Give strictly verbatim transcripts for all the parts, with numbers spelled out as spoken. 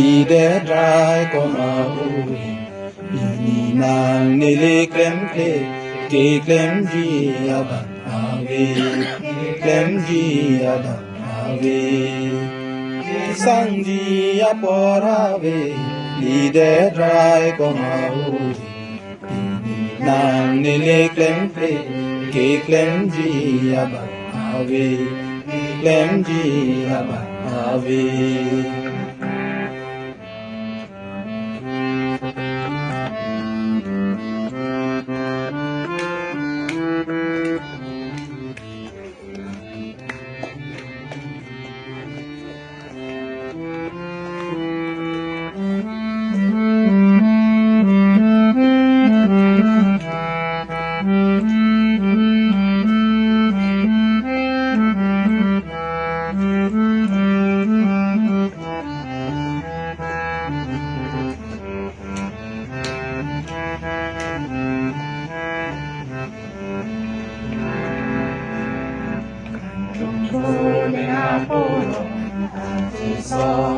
Idet rai koma ove, pini nang neli klemkle, keklemji abang ave, keklemji abang ave. Kesangji apor ave, idet rai koma ove, pini nang neli klemkle, keklemji abang ave, keklemji abang ave.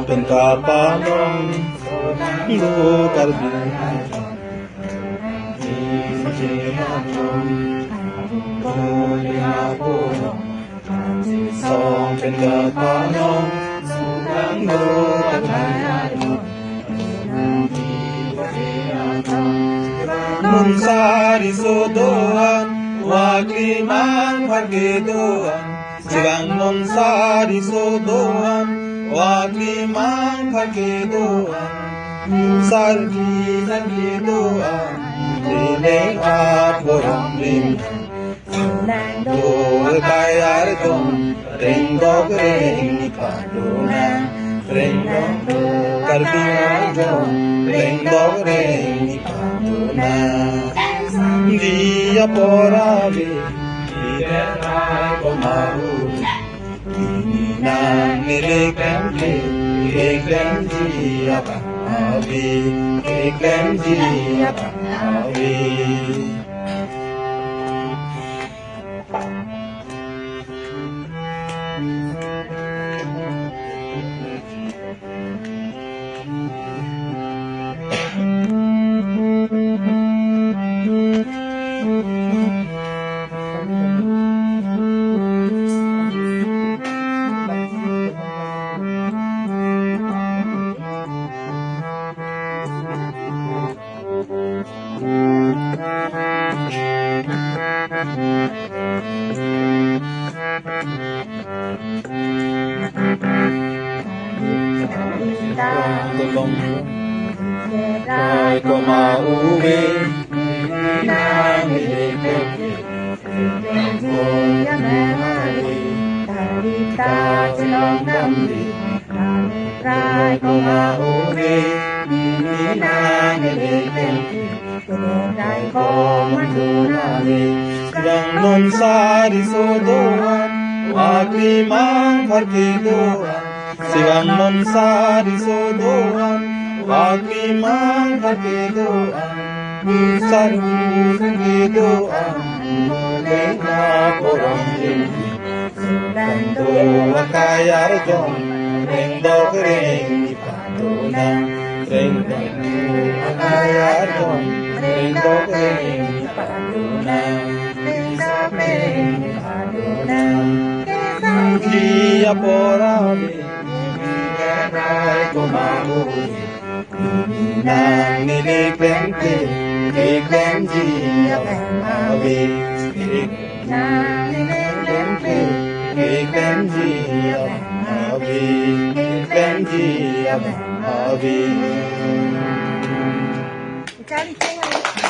Pen kapalong lo Karbi. Song pen kapalong, sudang lo katai. Mun sari so doan, wa klimang pharke doan. Sibang mun sari so doan, wa klimang pharke doan. Sarki sarki doan, lele aporong lim. Nang do kai arjong, reng dok reng ni padonang. Reng dok do Karbi arjong, reng dok reng ni padonang. Dia porave, dia rai komaru. Pini nang neli klemkle, keklemji abang ave, keklemji abang ave. Kai komaru ove, nang neli klemkle, keklemji abang ave, Karbi ta chelong damri. Kai komaru ove, pini nang neli klemkle, keklemji abang ave. Sibang mun sari so doan, wa klimang pharke doan. Sibang mun sari so doan, wa klimang pharke doan. Sarki sarki doan, lele aporong lim. Sudang do kai arjong, reng dok reng ni padonang. Reng dok kai arjong, reng dok reng ni padonang. Reng dok reng ni padonang. Dia porave, dia rai komaru. Pini nang neli klemkle, keklemji abang ave. Nang neli klemkle, keklemji abang ave, keklemji abang ave. Charli, charli.